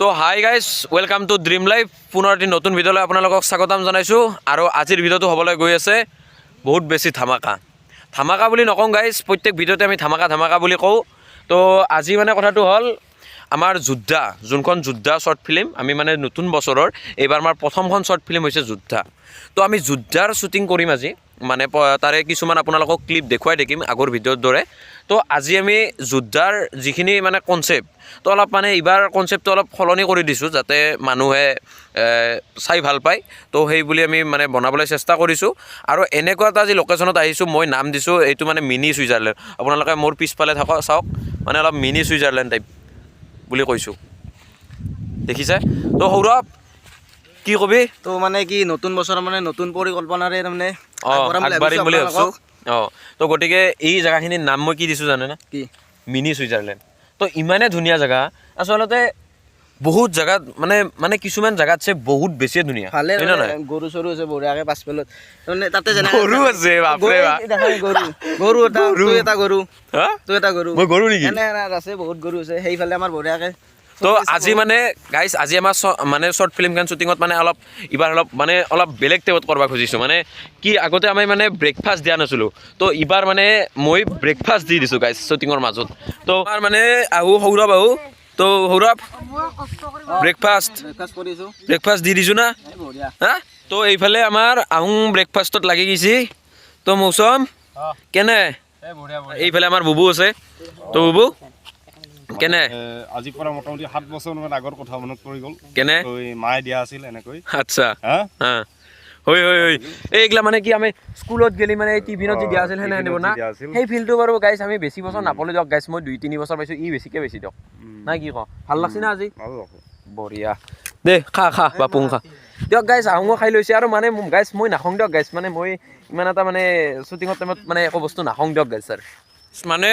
তো hi guys, welcome to Dream Life. পুনৰ এটি নতুন ভিডিঅ'লৈ আপোনালোকক স্বাগতম জনাইছোঁ। আৰু আজিৰ ভিডিঅ'টো হ'বলৈ গৈ আছে বহুত বেছি ধামাকা। ধামাকা বুলি নকওঁ গাইজ, প্ৰত্যেক ভিডিঅ'তে আমি ধামাকা ধামাকা বুলি কওঁ। তো আজি মানে কথাটো হ'ল, আমাৰ যোদ্ধা, যোনখন যোদ্ধা শ্বৰ্ট ফিল্ম, আমি মানে নতুন বছৰৰ এইবাৰ আমাৰ প্ৰথমখন শ্বৰ্ট ফিল্ম হৈছে যোদ্ধা। তো আমি যোদ্ধাৰ শ্বুটিং কৰিম আজি। মানে তাৰে কিছুমান আপোনালোকক ক্লিপ দেখুৱাই থাকিম আগৰ ভিডিঅ'ৰ দৰে। তো আজি আমি যোদ্ধাৰ যিখিনি মানে কনচেপ্ট, তো অলপ মানে এইবাৰ কনচেপ্টটো অলপ সলনি কৰি দিছোঁ, যাতে মানুহে চাই ভাল পায়। তো সেই বুলি আমি মানে বনাবলৈ চেষ্টা কৰিছোঁ। আৰু এনেকুৱা এটা আজি লোকেশ্যনত আহিছোঁ, মই নাম দিছোঁ এইটো মানে মিনি ছুইজাৰলেণ্ড। আপোনালোকে মোৰ পিছফালে থাকক, চাওক, মানে অলপ মিনি ছুইজাৰলেণ্ড টাইপ বুলি কৈছোঁ, দেখিছে। তো সৌৰভ, কি কবি? তো মানে কি, নতুন বছৰৰ মানে নতুন পৰিকল্পনাৰে তাৰমানে আগবাঢ়িম বুলি ভাবছোঁ। আপোনালোকক। তো গতিকে এই জেগাখিনিৰ নাম মই কি দিছোঁ জানে না? কি? Mini Switzerland. তো ইমানে ধুনীয়া জেগা, আচলতে বহুত জেগাত মানে মানে কিছুমান জেগাত চে বহুত বেছিয়ে ধুনীয়া। ভালে। হয় নে মানে নহয়? গৰু চৰু আছে বঢ়িয়াকে পাছফালত, তাৰমানে তাতে যেনে গৰু আছে, বাপৰে বাপ। গৰু গৰু এটা, তই এটা গৰু। হা? তই এটা গৰু। মই গৰু নেকি? এনে এনে আছে, বহুত গৰু আছে সেইফালে আমাৰ বঢ়িয়াকে। তো আজি মানে গাইজ, আজি আমাৰ মানে শ্বৰ্ট ফিল্মখন শ্বুটিঙত মানে অলপ ইবাৰ অলপ মানে অলপ বেলেগ টাইপত কৰিব খুজিছোঁ। মানে কি, আগতে আমি মানে ব্ৰেকফাষ্ট দিয়া নাছিলোঁ। তো ইবাৰ মানে মই ব্ৰেকফাষ্ট দি দিছোঁ গাইজ শ্বুটিঙৰ মাজত। তো আমাৰ মানে আহো সৌৰভ আহো। তো সৌৰভ, ব্ৰেকফাষ্ট? ব্ৰেকফাষ্ট কৰিছো। ব্ৰেকফাষ্ট দি দিছোঁ না? এই বঢ়িয়া। হা, তো এইফালে আমাৰ আহোঁ ব্ৰেকফাষ্টত লাগি গৈছি। তো মৌচম, কেনে? এইফালে আমাৰ বুবু আছে। তো বুবু, কেনে? আজিৰ পৰা মোটামুটি 7 বছৰমান আগৰ কথা মনত পৰি গ'ল। কেনে? ত এই মায়ে দিয়া আছিল এনেকৈ। আচ্ছা। হা। হা, হয় হয় হয়। এইগিলা মানে কি, আমি স্কুলত গেলি মানে এই টিফিনত যে দিয়া আছিল, সেনে টিফিনত দিব যে না? দিয়া আছিল। সেই ফিলটো বাৰু গাইছ আমি বেছি বছৰ নাপালো দিয়ক গাইছ। মই 2-3 বছৰ পাইছোঁ, ই বেছিকে বেছি দিয়ক। নাই কি কওঁ, ভাল লাগছে না আজি? ভাল লাগছে। বঢ়িয়া দে, খা খা বাপুং, খা দিয়ক গাইছ। আহোঁ, খাই লৈছে। আৰু মানে গাইছ, মই নাখাওঁ দিয়ক গাইছ। মানে মই ইমান এটা মানে শ্বুটিঙৰ টাইমত মানে একো বস্তু নাখাওঁ দিয়ক গাইছ। ছাৰ, মানে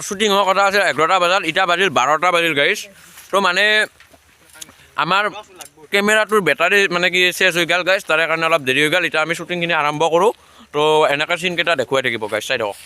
শ্বুটিং হোৱাৰ কথা আছিল 11টা বজাত, এতিয়া বাজিল 12টা বাজিল গাইছ। তো মানে আমাৰ কেমেৰাটোৰ বেটাৰী মানে কি চেছ হৈ গ'ল গাইছ, তাৰে কাৰণে অলপ দেৰি হৈ গ'ল। এতিয়া আমি শ্বুটিংখিনি আৰম্ভ কৰোঁ। তো এনেকৈ চিনকেইটা দেখুৱাই থাকিব গাইছ, চাই থাকক।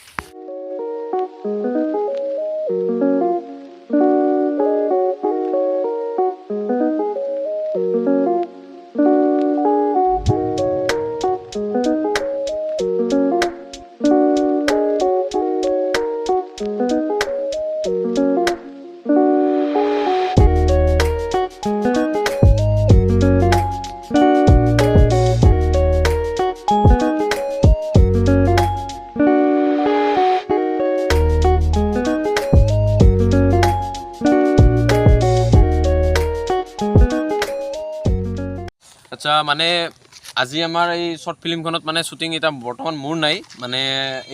আচ্ছা, মানে আজি আমাৰ এই শ্বৰ্ট ফিল্মখনত মানে শ্বুটিং এতিয়া বৰ্তমান মোৰ নাই। মানে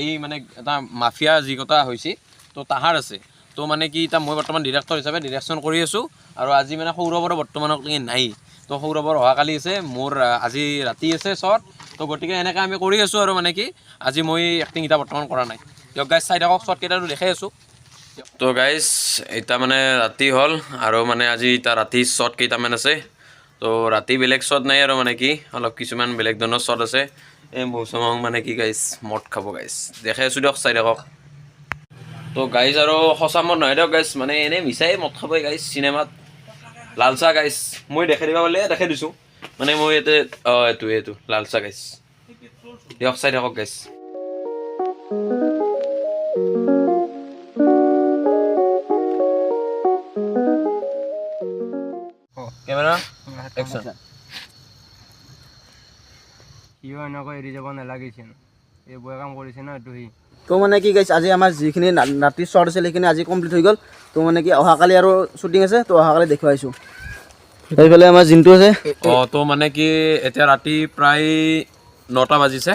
এই মানে এটা মাফিয়া যি কথা হৈছে, তো তাহাৰ আছে। তো মানে কি, এতিয়া মই বৰ্তমান ডিৰেক্টৰ হিচাপে ডিৰেকশ্যন কৰি আছোঁ। আৰু আজি মানে সৌৰভৰো বৰ্তমানলৈকে নাই। তো সৌৰভৰ অহাকালি আছে, মোৰ আজি ৰাতি আছে শ্বৰ্ট। তো গতিকে এনেকৈ আমি কৰি আছোঁ। আৰু মানে কি, আজি মই এক্টিং এতিয়া বৰ্তমান কৰা নাই দিয়ক গাইজ। চাই থাকক, শ্বৰ্ট কেইটাটো দেখাই আছোঁ। তো গাইজ, এতিয়া মানে ৰাতি হ'ল আৰু মানে আজি এতিয়া ৰাতি শ্বট কেইটামান আছে। তো ৰাতি বেলেগ শ্বট নাই আৰু মানে কি, অলপ কিছুমান বেলেগ ধৰণৰ শ্বট আছে। এই মৌচুমক মানে কি গাইজ, মদ খাব গাইজ, দেখাই আছোঁ দিয়ক, চাই থাকক। তো গাইজ, আৰু সঁচা মদ নহয় দিয়ক গাইজ, মানে এনেই মিছাই মদ খাব গাইজ চিনেমাত। লাল চাহ গাইজ, মই দেখাই দিব পাৰিলে দেখাই দিছোঁ। মানে মই ইয়াতে, অঁ, এইটো এইটো লাল চাহ গাইজ, দিয়ক, চাই থাকক গাইজ। Camera action. সিও এনেকৈ এৰি যাব নালাগিছিল, এই বয়া কাম কৰিছে ন এইটো সি। তো মানে কি গাইছ, আজি আমাৰ যিখিনি ৰাতিৰ শ্বৰ্ট আছিল, সেইখিনি আজি কমপ্লিট হৈ গ'ল। তো মানে কি, অহাকালি আৰু শ্বুটিং আছে, তো অহাকালি দেখুৱাইছোঁ। সেইফালে আমাৰ জিনটো আছে। অঁ, তো মানে কি, এতিয়া ৰাতি প্ৰায় 9টা বাজিছে।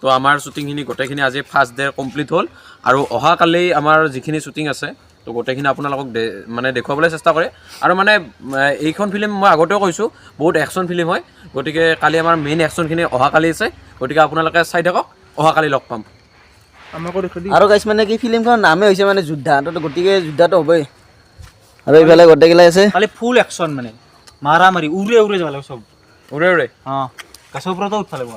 তো আমাৰ শ্বুটিংখিনি গোটেইখিনি আজি ফাৰ্ষ্ট ডে কমপ্লিট হ'ল। আৰু অহাকালি আমাৰ যিখিনি শ্বুটিং আছে, তো গোটেইখিনি আপোনালোকক মানে দেখুৱাবলৈ চেষ্টা কৰে। আৰু মানে এইখন ফিল্ম মই আগতেও কৈছোঁ, বহুত একশ্যন ফিল্ম হয়। গতিকে কালি আমাৰ মেইন একশ্যনখিনি অহাকালি আছে। গতিকে আপোনালোকে চাই থাকক, অহাকালি লগ পাম। আমাকো দেখুৱাই দি। আৰু গাইছ, মানে কি, ফিল্মখনৰ নামেই হৈছে মানে যোদ্ধা, তো গতিকে যোদ্ধাটো হ'বই। আৰু এইফালে গোটেইগিলা আছে। খালি ফুল একশ্যন, মানে মাৰা মাৰি উৰে উৰে যাব লাগিব চব। উৰে উৰে। অঁ, গাছৰ ওপৰতো উঠবা লাগিব।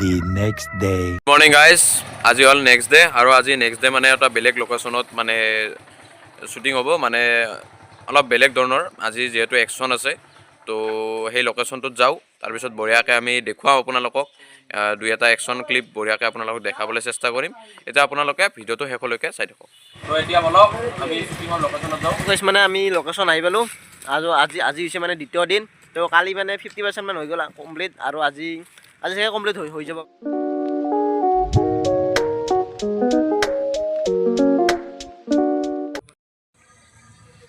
The next day. Morning guys, আজি হ'ল নেক্সট ডে। আৰু আজি নেক্সট ডে মানে এটা বেলেগ লোকেশ্যনত মানে শ্বুটিং হ'ব মানে। অলপ বেলেগ ধৰণৰ। আজি যিহেতু একশ্যন আছে, তো সেই লোকেশ্যনটোত যাওঁ, তাৰপিছত বঢ়িয়াকৈ আমি দেখুৱাওঁ আপোনালোকক দুই এটা একশ্যন ক্লিপ বঢ়িয়াকৈ আপোনালোকক দেখাবলৈ চেষ্টা কৰিম। এতিয়া আপোনালোকে ভিডিঅ'টো শেষলৈকে চাই থাকক। তো এতিয়া বলক, আমি শ্বুটিঙৰ লোকেশ্যনত যাওঁ। গাইছ, মানে আমি লোকেশ্যন আহি পালোঁ আৰু আজি আজি হৈছে মানে দ্বিতীয় দিন। তো কালি মানে 50% মান হৈ গ'ল কমপ্লিট আৰু আজি আজি চাগে কমপ্লিট হৈ হৈ যাব।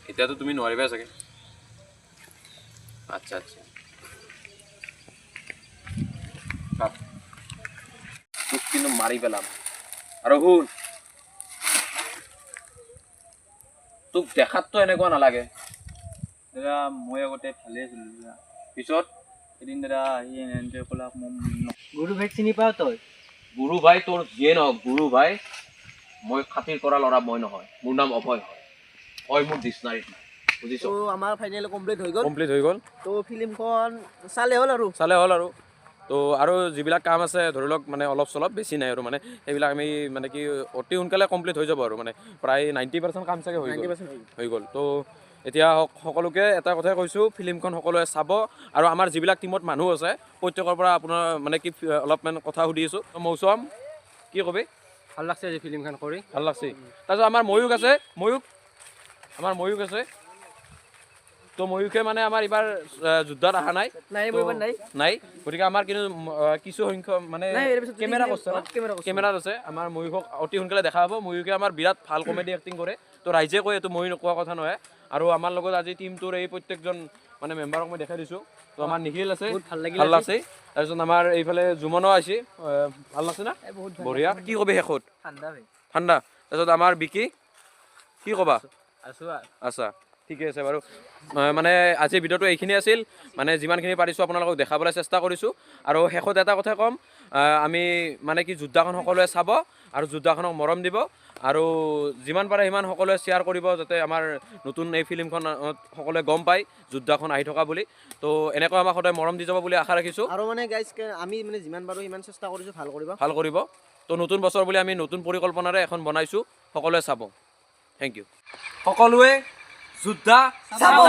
এতিয়াতো তুমি নোৱাৰিবা চাগে। আচ্ছা আচ্ছা, কাট। তোক কিন্তু মাৰি পেলাম। আৰু শুন, তোক দেখাততো এনেকুৱা নালাগে। দাদা, মই আগতে ভালে আছিলোঁ দাদা। পিছত? এদিন দাদা আহি এনেকৈ ক'লাক মোক। গুৰু ভাইক চিনি পাৱ তই? গুৰু ভাই তোৰ যিয়ে নহওক, গুৰু ভাই মই খাতিৰ কৰা ল'ৰা মই নহয়। মোৰ নাম অভয় হয়, হয় মোৰ ডিক্সনাৰীত নাই, বুজিছ? তো আমাৰ ফাইনেল কমপ্লিট হৈ গ'ল। কমপ্লিট হৈ গ'ল। তো ফিল্মখন চালে হ'ল আৰু। চালে হ'ল আৰু। তো আৰু যিবিলাক কাম আছে ধৰি লওক, মানে অলপ চলপ, বেছি নাই আৰু, মানে সেইবিলাক আমি মানে কি অতি সোনকালে কমপ্লিট হৈ যাব আৰু, মানে প্ৰায় 90% কাম চাগে হৈ গ'ল। 90% হৈ গ'ল। হৈ গ'ল। তো এতিয়া সকলোকে এটা কথাই কৈছোঁ, ফিল্মখন সকলোৱে চাব। আৰু আমাৰ যিবিলাক টীমত মানুহ আছে, প্ৰত্যেকৰ পৰা আপোনাৰ মানে কি অলপমান কথা সুধি আছোঁ। মৌচম, কি কবি? ভাল লাগছে আজি ফিল্মখন কৰি। ভাল লাগছে। তাৰপিছত আমাৰ ময়ূক আছে, ময়ূক, আমাৰ ময়ূক আছে। তো ময়ূকে মানে আমাৰ এইবাৰ যুদ্ধত অহা নাই। নাই, তো মই এইবাৰ নাই। নাই, গতিকে আমাৰ কিন্তু কিছু সংখ্যক মানে নাই, ইয়াৰ পিছত কেমেৰা কৰিছে না? কেমেৰা কৰিছে। কেমেৰাত আছে। আমাৰ ময়ূকক অতি সোনকালে দেখা হ'ব। ময়ূকে আমাৰ বিৰাট ভাল কমেডি এক্টিং কৰে, তো ৰাইজে কয়, এইটো ময়ূৰ নোকোৱা কথা নহয়। আৰু আমাৰ লগত আজি টীমটোৰ এই প্ৰত্যেকজন মানে মেম্বাৰক মই দেখাই দিছোঁ। তো আমাৰ নিখিল আছে। বহুত ভাল লাগিল ভাল আজি। লাগছে। তাৰপিছত আমাৰ এইফালে জুমনো আহিছে। ভাল লাগছে না? বঢ়িয়া। কি কবি শেষত? ঠাণ্ডা ভাই। ঠাণ্ডা। তাৰপিছত আমাৰ বিকি, কি ক'বা? আছো। আচ্ছা, ঠিকে আছে বাৰু। মানে আজিৰ ভিডিঅ'টো এইখিনি আছিল। মানে যিমানখিনি পাৰিছোঁ আপোনালোকক দেখাবলৈ চেষ্টা কৰিছোঁ। আৰু শেষত এটা কথা ক'ম, আমি মানে কি যোদ্ধাখন সকলোৱে চাব আৰু যোদ্ধাখনক মৰম দিব আৰু যিমান পাৰে সিমান সকলোৱে শ্বেয়াৰ কৰিব, যাতে আমাৰ নতুন এই ফিল্মখন সকলোৱে গম পায় যোদ্ধাখন আহি থকা বুলি। তো এনেকৈ আমাক সদায় মৰম দি যাব বুলি আশা ৰাখিছোঁ। আৰু মানে গাইজ, আমি মানে যিমান পাৰোঁ সিমান চেষ্টা কৰিছোঁ ভাল কৰিব। ভাল কৰিব। তো নতুন বছৰ বুলি আমি নতুন পৰিকল্পনাৰে এখন বনাইছোঁ, সকলোৱে চাব। Thank U. সকলোৱে যোদ্ধা চাব।